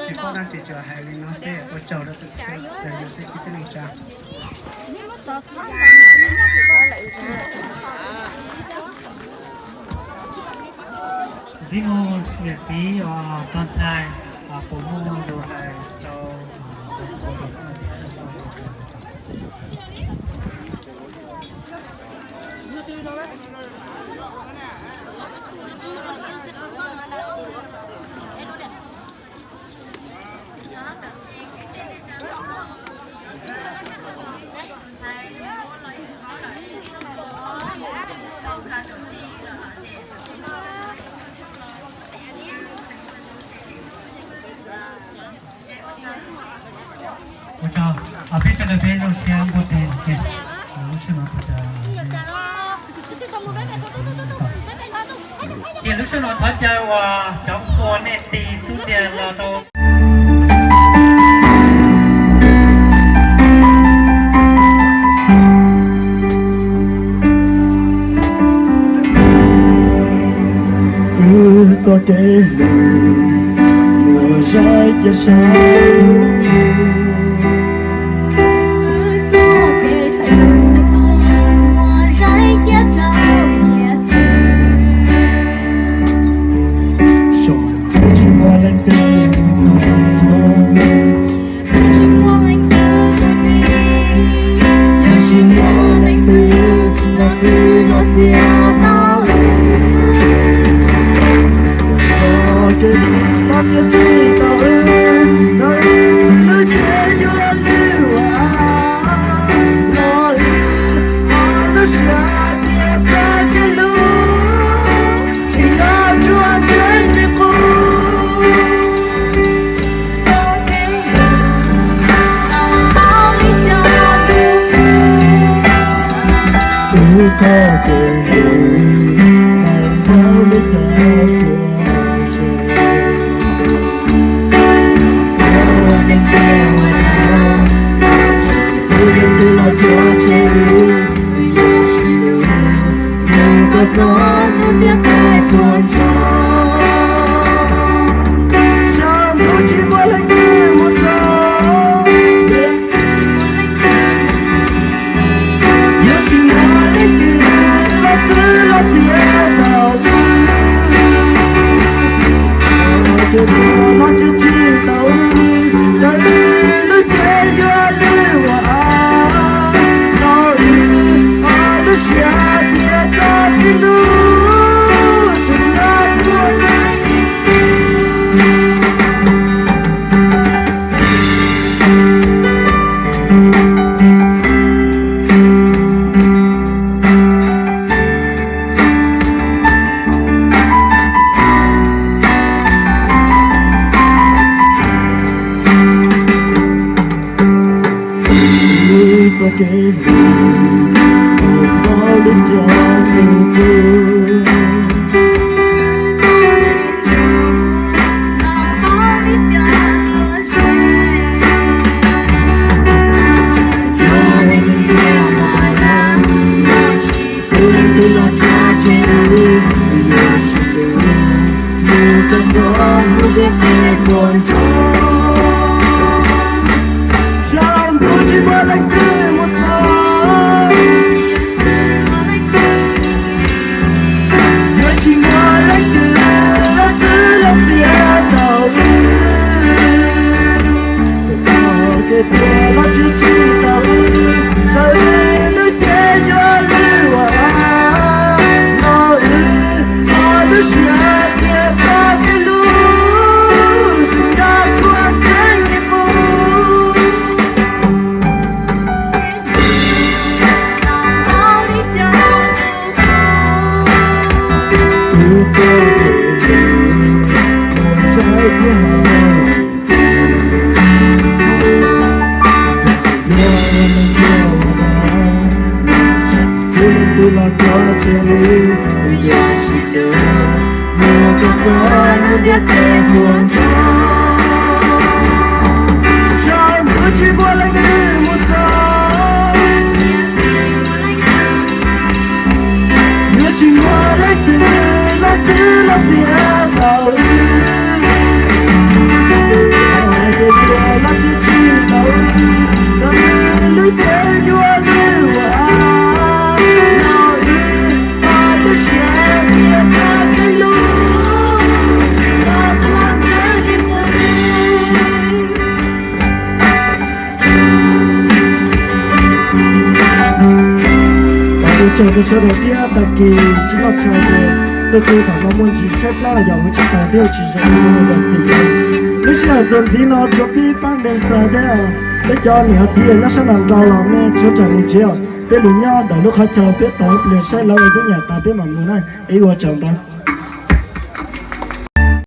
Tsis paub dab tsi, tsuas hais li no xwb, ua tsaug rau tus txhua tus yog tej kwv tij neej tsa. Ntxiv mus niam txiv os, tog ntxhais, puas muaj lus hais rau Ua tsaug, peb sawv daws peb zoo siab npuaj teg tiag. Lub sij hawm no thov caw, ces lub sij hawm no thov caw uas cov qhua nej tig xub ntiag los rau Wb txoj kev hlub muaj zaib thiab sab. Tsis muaj leej twg mus txog, yog tsis muaj leej twg los txwv los txiav tau. Txoj kev hlub los txiav tsis tau wb, txawm wb lub cev yuav lwj ua av los wb ho lub siab tias txoj kev hlub tsis yog tsuas ntseeg li qub. Wb txoj kev hlub hais txog li cov suav zem, ua neeg tiag ua dab, wb twb los cuag tseg wb, yog tsis yog mus kom txog hnub tiaj peb puas ntsog. Sab ntuj tsis muaj leej twg mus txog, yog tsis muaj leej twg los txwv los txiav tau wb, txoj kev hlub no txiav tsis tau wb, txawm wb lub cev yuav lwj ua av los wb ho lub siab tias txoj kev hlub tsis yog tsuas ntseeg li qub. Wb txoj kev hlub mus txog li cov suav zem, yog neeg tiag ua dab, wb twb los cuag tseg wb, yog tsis yog mus kom txog hnub tiaj peb puas ntsog. Sab ntuj tsis muaj leej twg mus txog, yog tsis muaj leej twg los txwv los txiav tau wb, txoj kev tuag los txiav tsis tau wb, txawm wb lub cev yuav lwj ua av los wb ho lub siab tias txoj kev hlub tsis yog tsuas ntseeg li qub. Wb txoj kev hlub muaj zaib thiab sab, yog neeg tiag ua dab, wb twb los cuag tseg wb, yog tsis yog mus kom txog hnub tiaj peb puas ntsog. Sab ntuj tsis muaj leej twg mus txog, Sawv daws thiab tag kis tsis noj tshais ces tej tug thaum no muaj ntsis tshaib plab los yog ua tsis tau thiab ua tsis zoo li lawm. Lub sij hawm txuas ntxiv no tsuas pib pab npe ntxag thiab, peb cov niam txiv nyob sab nraud los nej tsuav tsaim mus tsev os, peb lug nyob ntawm lub qhov chaw peb tos ib pliag saib lawv ua tub nyam tas peb mam mus na, es ua tsaug ntau.